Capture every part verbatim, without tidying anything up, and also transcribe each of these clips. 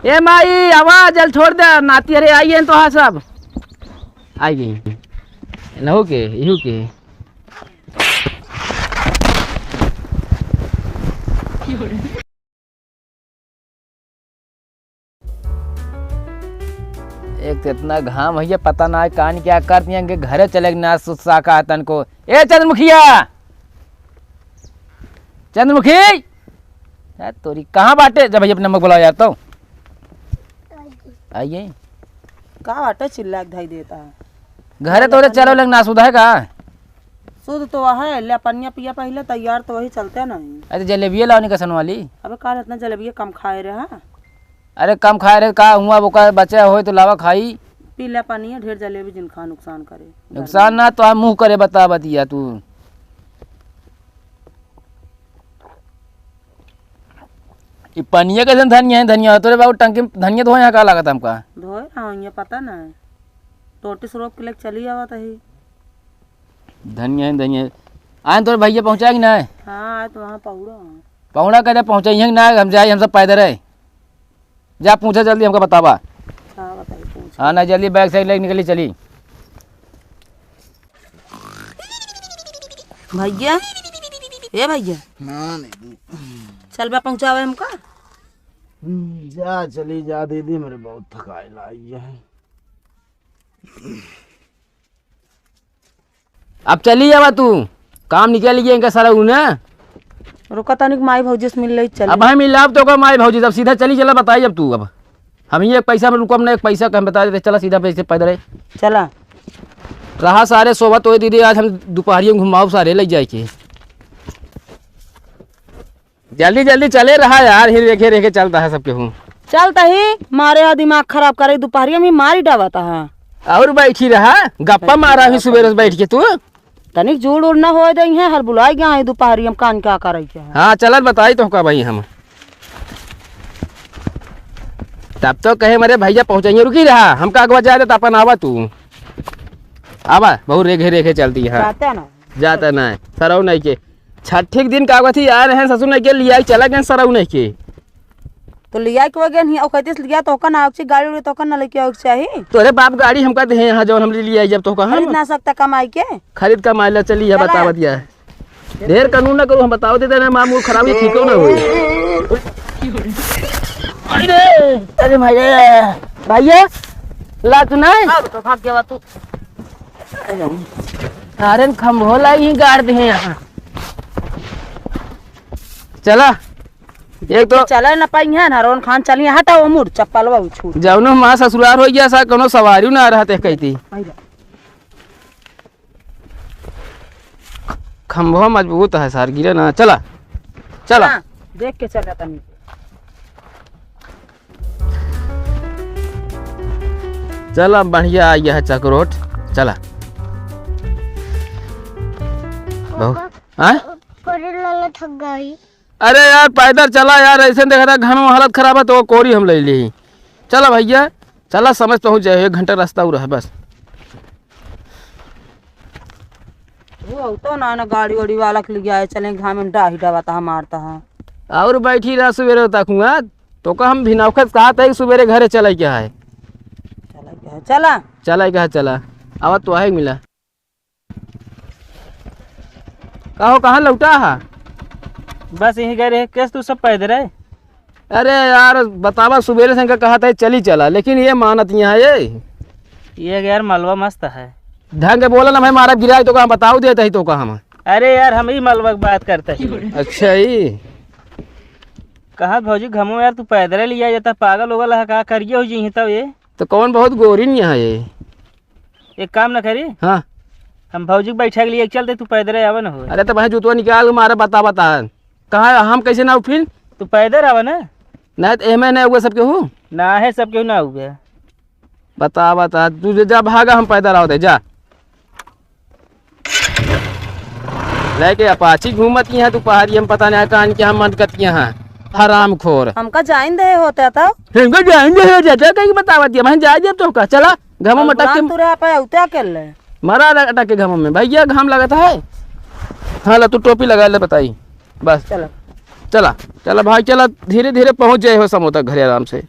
ए माई, आवा, जल छोड़ दे, नाती हरे आई हैं तो हाँ सब। आई गई। नहु के, इहु के। एक तो इतना घाम भैया, पता ना है कान क्या कर दिया, इनके घरे चले ना सुस्सा का तन को। ए चंद्रमुखिया, चंद्रमुखी, यार तोरी कहाँ बाटे? जब भैया अपने मग बुलाओ यार तो। आइए। का बाटे चिल्ला के धई देता है? घरे तोरे चलो लग ना सुधा है का? सुध तो है, ले पनिया पिया पहिले, तैयार तो वही चलते नहीं। अरे जलेबिया लाओ नी कसन वाली। अबे काल इतना जलेबिया कम खाए रहे, हाँ? अरे कम खाए रहे का हुआ, वो का बचे होए तो लावा खाई। पी ले पनिया, ढेर जलेबी जिन खा, नुकसान करे। नुकसान ना तो हम मुँह करे बता बतिया तू। ई पनिया कैसन धनिया है, धनिया हो तोरे बाबू टंकी में धनिया धोए यहाँ का लागत हमका? धोए ना हो, ये पता ना है। टोटी से रोप के लेके चली आवत है। धनिया है, धनिया है। आए तोरे भैया पहुँचा कि ना? हाँ, आए तो वहाँ पहुँचा। पहुँचा कहते पहुँचा, यहाँ ना हम जाए, हम सब पैदल है। जा पूछा जल्दी, हमका बतावा। का बताई, पूछ। हाँ, ना जल्दी बैग से लेके निकली चली। भैया, ए भैया। हाँ, नहीं। चल बा पहुँचावे हमका। हम्म, जा चली जा दीदी, मेरे बहुत थकाई लाई है। अब चली जावा तू, काम निकल गया इनका सारा ऊ ना। रुका तनिक माई भौजी से मिल ले, चल। अब हम मिलाब तो का माई भौजी, अब सीधा चली चला, बताई अब तू अब। हम ही एक पैसा में रुकब ना, एक पैसा का हम बता देते, चला सीधा पैसे पैदल है। चला। रहा सारे सोबत होए दीदी, आज हम दोपहरिया में घुमाओ सारे ले जाए के। जल्दी जल्दी चले रहा यार, हिर रेखे रेखे चलता है सबके हूँ। चलता ही मारे हा दिमाग खराब करे, दोपहरिया में मारी डावता है। और बैठी रहा, गप्पा मारा ही सुबेरे से बैठ के तू। तनिक जोड़ उड़ ना होए दे है, हर बुलाई गया है दोपहरिया में कान क्या करे के है। हाँ चलत बताई तो का भाई हम। तब तो कहे मरे भैया पहुँचाइए, रुकी रहा, हमका अगवा जाए दे तो अपन आवा तू। आवा, बहुत रेखे रेखे चलती है। जाते ना। जाता ना है, सरऊ नहीं के। छठी के दिन का कहती आ रहे हैं ससुर नहीं के, लिया चला गए सरऊ नहीं के। तो लिया के वगैरह नहीं, ओकरे से लिया तो ओकर ना आवक चाहिए, गाड़ी उड़ी तो ओकर ना लेके आवक चाहिए। तोरे बाप गाड़ी हमका दे यहाँ जौन हम ले लिया जब तो कहा खरीद ना सकता कमाई के। खरीद कमाई ला चली है, चला। बतावत या। ढेर कानून ना करो, हम बताओ दे देना मामू खराब ये ठीक हो ना हो। अरे, अरे भाई, भैया, ला तू नहीं। अब तो भाग गया तू। अरे खम्भो लाई ही गाड़ दे यहाँ। चला, एक तो चला ना पाई है ना, रोन खान चली, हटाओ मुड़, चप्पलवा उछूट। जौनो माँ ससुरार हो गया सा, कोनो सवारी ना रहते कहती। खम्भवा मजबूत है सार, गिरे ना। चला, चला। हाँ, देख के चला तनी। चला, बढ़िया आ गया है चकरोट। चला। बहुत, हाँ? कोरी लाला थक गई। अरे यार, पैदल चला यार, ऐसे देखा था घर में हालत खराब है तो कोरी हम ले ली। चला भैया, चला, समय पहुँच जाए, एक घंटा रास्ता और है बस। वो तो ना, ना गाड़ी वाड़ी वाला के लिए आए, चले घाम में डाही डावा तहा मारता है। और बैठी रहा सुबेरे तक हुआ, तो का हम भिनौखत कहा था कि सुबेरे घरे चले के है। चला क्या है? चला। चले के है, चला। आवा तो है मिला। कहो, कहाँ लौटा है? बस यहीं गए रहे, कैसे तू सब पैदल है? अरे यार, बतावा, सुबेरे से इनका कहा था, चली चला, लेकिन ये मानत यहाँ ये। ये यार, मलबा मस्त है। ढंग के बोला ना, मैं मारा गिराए तो कहाँ बताओ देता ही तो कहाँ हम। अरे यार, हम ही मलबा की बात करते हैं। अच्छा ही। कहाँ भौजी घमो यार, तू पैदल लिया जाता, पागल हो गया है, का करिए हो जी तब ये? तो कौन बहुत गोरी नहीं है ये? एक काम ना करी। हाँ। हम भौजी के बैठा के लिए चलते, तू पैदल आवे ना हो। अरे तो भाई जूतवा निकाल के मारे, बता, बता। कहाँ हम कैसे ना उठिन? तू पैदल आवे ना। नहीं तो एमे नहीं हुआ सबके हूँ। ना है सबके ना हुआ। बता, बता, तू जे जा भागा, हम पैदल आवत है, जा। लेके अपाची घूमत यहाँ तू पहाड़ी, हम पता नहीं कान के हम मन करती यहाँ। हरामखोर। हमका जाइन दे होता तो। हमका जाइन दे हो जाता, कहीं बतावत है, मैं जा जब तो का, चला। घमो मटक के तू रहा पे उते अकेले। मरा अटक के घमो में। भैया, घाम लगत है। हाँ, ला, तू टोपी लगा ले, बताई। बस। चला। चला, चला भाई, चला, धीरे-धीरे पहुँच जाए हो समोता घरे आराम से।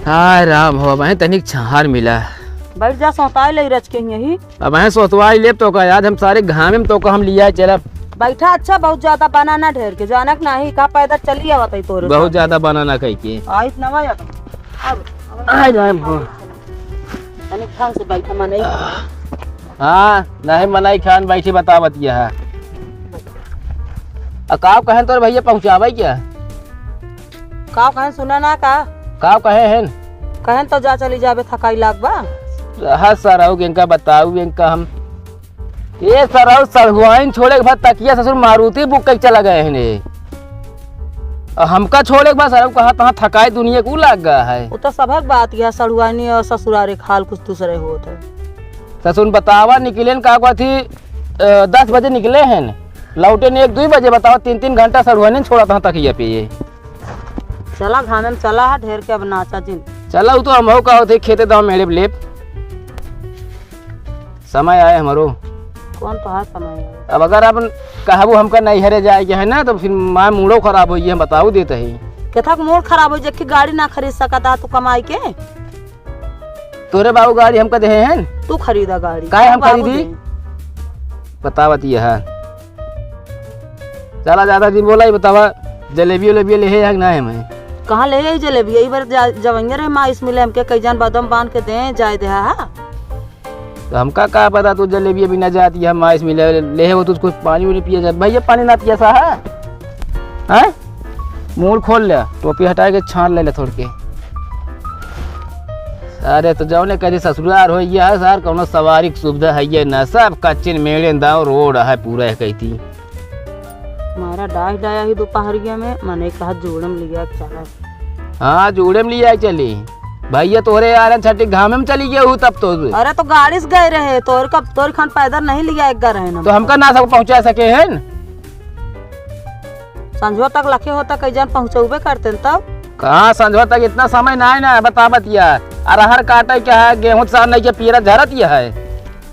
हाय राम हो, अबहीं तनिक छाहर मिला। बैठ जा, सोताई ले रच के यही। अबहीं सोतवाई लेब तो का, आज हम सारे घामे में तो का हम लिया चलब। बैठा, अच्छा, बहुत ज्यादा बनाना ढेर के, जानक नाही का पैदल चली आवत है तोरे बहुत साथ। ज्यादा बनाना कह के। आइत नवा अब। अब, अब। हाय राम हो। तनिक ढंग से बैठा, मनई। हाँ, नहीं मनई खान बैठी बतावत यह। आ, का कहें तोर भैया पहुँचावे क्या? का कहें सुना ना का? का कहे हैं? कहें तो जा चली जाबे थकाई लाग बा। हाँ सर, आओ इनका बताऊ इनका हम। ए सर, आओ सड़ुआइन छोड़े के बाद तकिया ससुर मारुति बुक कइ चला गए हैं ने। और हमका छोड़े के बाद सर, कहाँ तहाँ थकाई दुनिया को लाग गया है। वो तो सबक बात यह सड़ुआइनी और ससुरारे के हाल कुछ दूसरे होत है। ससुर बतावा निकलेन का कहत ही, अ, दस बजे निकले हैं, लौटेन एक दुई बजे। बतावा तीन तीन घंटा सड़ुआइनी छोड़ा तहाँ तकिया पे ये। चला घामे में चला है, ढेर के अब नाचा जिन। चला, उ तो हमहू का होते खेते दाव मेड़े लेप। समय आए हमरो। कौन तो है समय आए? अब अगर अपन कहबू हमका नैहरे जाए के है ना, तो फिर माँ मूड़ो खराब होई, हम बताऊ देत ही। केथा के मूड़ खराब होई, जेकी गाड़ी ना खरीद सकता तू कमाई के? तोरे बाबू गाड़ी हमका देहे हैं? तू खरीदा गाड़ी। काहे हम बाबू खरीदी? दे। बतावत यह। चला ज्यादा दिन बोला ही बतावा, जलेबी उलेबी ले है या ना है मैं? कहाँ ले आई जलेबी? यही बार जा-, जवैया रहे माँ इसमें ले हमके कई जान बादाम बांध के दे, जाए दे, हा? तो हमका का पता तू जलेबी अभी ना जाती है, माँ इसमें ले, ले है वो तुझको पानी उनी पिया जाए। भैया पानी ना पिया सा है? हैं? मूड़ खोल ले, टोपी हटा के छान ले, ले थोड़ के। अरे तो जौने करी ससुरार हो, यह है सार, कौनो सवारी की सुविधा है ये ना, सब कच्चिन मेड़े दाव रोड है पूरा है कहती। मारा डाह डाया ही दोपहरिया में, मने कहा जोड़म लिया चला। हाँ, जोड़म लिया चली। भैया तोहरे यारन छठी घामे में चली गए हूँ तब तो। अरे तो गाड़ी से गए रहे, तोर कब, तोर खान पैदल नहीं लिया एक रहे ना। तो हमका ना सब पहुँचा सके हैं? संझवा तक लखे होता, कई जान पहुँचौबे करते न तब। कहाँ संझवा तक, इतना समय ना है ना, बता बतिया। अरहर काटे के है, गेहूँ सार नहीं के पीरा झरत ये है।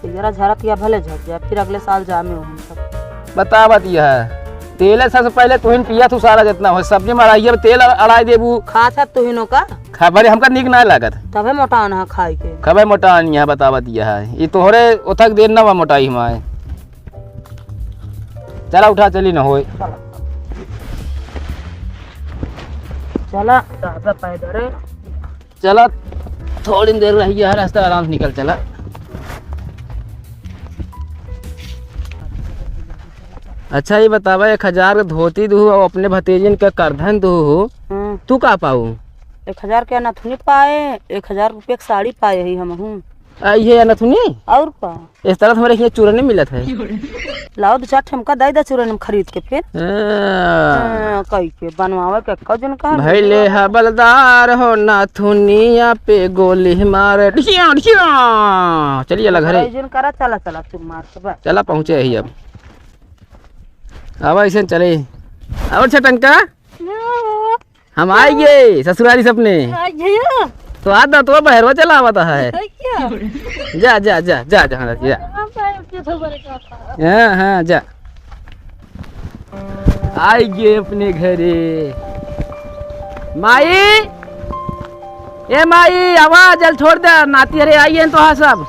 पीरा झरत या भले झर जाए, फिर अगले साल जामे हो हम सब। बता बतिया है। तेले सबसे पहले तुहिन पिया तू सारा जितना हो, सब्जी में अढ़ाई अब तेल अड़-, अढ़ाई देबू। खा छा तुहिनो का? खा बड़े हमका नीक ना लागत। तबे मोटा ना खाई के। खबे मोटा नहीं है, बता बतिया है। ये तोहरे उथक देर ना बा मोटाई हमारे। चला उठा चली ना होए। चला, दादा पैदल रे। चला, थोड़ी देर रही है, रास्ता आराम से निकल चला। अच्छा, ये बतावा, एक हजार के धोती दुहू और अपने भतीजन के करधन दुहू हो, हम्म। तू का पाऊ? एक हजार के नथुनी पाए, एक हजार रुपये के साड़ी पाए ही हमहू। आ, ये नथुनी? और का? इस तरह हमारे यहाँ चूरन नहीं मिलत है। लाओ, दो चार ठमका दे दे चूरन में खरीद के फिर। हाँ। हाँ, कही के बनवावे के कौ जन कहा भाई ले हवलदार हो, नथुनिया पे गोली मारे। ढिया, ढिया। चलिए, ला घरे। कई जन करा, चला, चला, चुप मार के बस। चला, पहुँचे ही अब। अब ऐसे चले। और छटंका? हम आइगे ससुरारी सपने। आ गया। तो आ दा तो बहरवा चला आवता है। है क्या? जा, जा, जा, जा, जा, जा। हाँ, हाँ, जा। आइगे अपने घरे। माई, ए माई, आवा, जल छोड़ दे, नाती हरे आइए तो हाँ सब।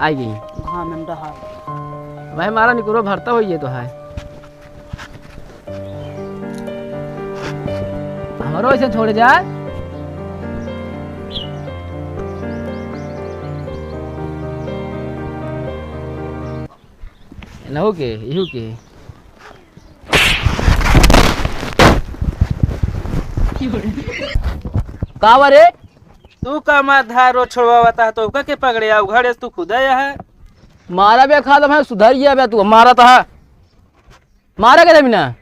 आइगे। हाँ, नंदा है। भाई, हमारा निकुरो भरता होइए तो है। हमरो ऐसे छोड़ जा। एनहु के, इहु के। का बा रे? तू का मार धार रोज छोड़वावता है, तो ओका के पकड़े आउ घरे से तू खुद आया है। मारा बे खा दम है, सुधर गया बे तू, मारा तो है। मारा के देबी ना।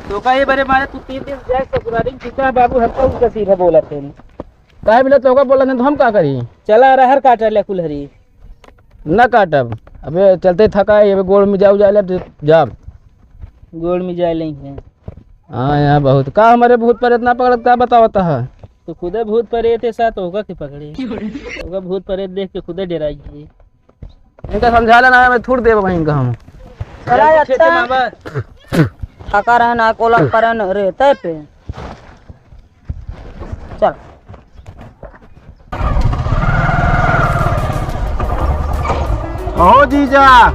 तो का ये बरे मारे तू तीन दिन जाए ससुरारी में जीता है बाबू, हमका उनका सीधा बोला थे। काहे बिना तोहका बोला थे तो हम का करी? चला रहर काट ले कुल्हरी। ना काटब। अबे चलते थका है, अबे गोड़ में जाऊ जाए ले, जाब। गोड़ में जाए लें हैं। हाँ, यहाँ बहुत। का हमारे भूत प्रेत ना पकड़त, का बतावत है? तो खुदे भूत प्रेत है साथ, होगा के पकड़े? होगा भूत प्रेत देख के खुदे डराई है। इनका समझा लेना, मैं थूड़ देब वहीं का हम। चला खेते अच्छा। मामा। थका रहे ना, कोला करन रहते पे। चल। ओ जीजा।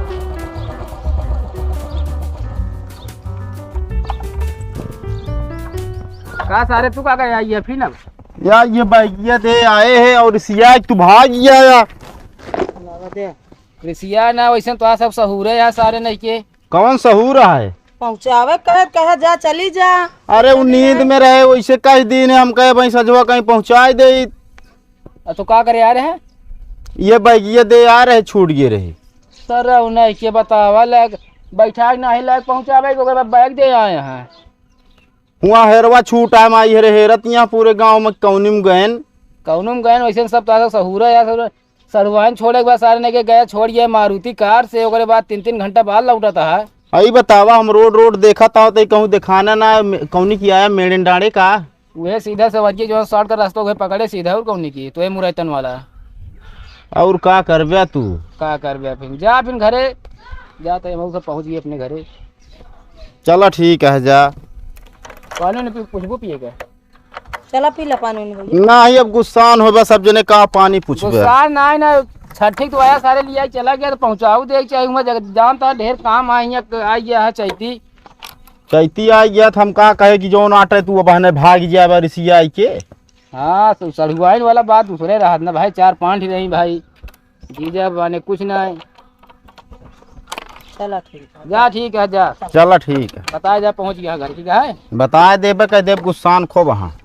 का सारे तू का गया ये फिर ना? यार ये बैगिया दे आए हैं और सिया तू भाग गया यार। दे। रिसिया ना, वैसे तो आ सब सहूरे यार सारे नहीं के। कौन सहूर है? पहुँचावे कहे, कहे जा, चली जा। अरे वो नींद में रहे, वैसे कह दिन है, हम कहे भाई सजवा कहीं पहुँचाए दे। आ, तो का करे आ रहे हैं? ये बैगिया दे आ रहे, छूट गए रहे। सर, उन्हें के बतावा लायक, बैठा के नहीं लायक पहुँचावे के, ओकर बाद बैग दे आए हैं। हुआ हेरवा छूटा है, माई हेरे हेरत यहाँ पूरे गाँव में कौनी में गएन। कौनो में गएन, वैसे सब तारा सहूरा यार, सब सरुआइन छोड़े के बाद सारे ने के गया छोड़ ये मारुति कार से, ओकरे बाद तीन तीन घंटा बाद लौटत है। आई बतावा, हम रोड रोड देखत हव, तो कहूँ देखाना ना, मे-, कौनी की आया मेड़न डाड़े का? उहे सीधा सवरिये जो शॉर्ट का रास्ता उहे पकड़े सीधा, और कौनी की, तो ये मुरैतन वाला। और का करबे तू? का करबे फिर? जा फिर घरे, जा तो हम सब पहुँच गए अपने घरे। चला ठीक है, जा। पानी नहीं पी-, कुछ भी पिएगा? चला पी ला पानी उनी भैया। नहीं, अब गुस्सान होबे, सब जने का पानी पूछबे। गुस्सान नहीं ना, छठी तो आया सारे लिया चला गया, तो पहुँचाऊ दे चाहे, उमा जग-, जानता ढेर काम आई है, आई है चैती। चैती आई गया, तो हम का कहे कि जौन आटे तू अब हने भाग जाबे रिसिया आई के। हाँ, तो सढ़ुआइन वाला बात दूसरे रहत ना भाई, चार पाँच ही रही भाई। जीजा बाने कुछ ना है। चला ठीक है। जा ठीक है, जा। चला ठीक है। बताए जा, पहुँच गया घर की, का है? बताए देबे, कह देब गुस्सान खूब हाँ।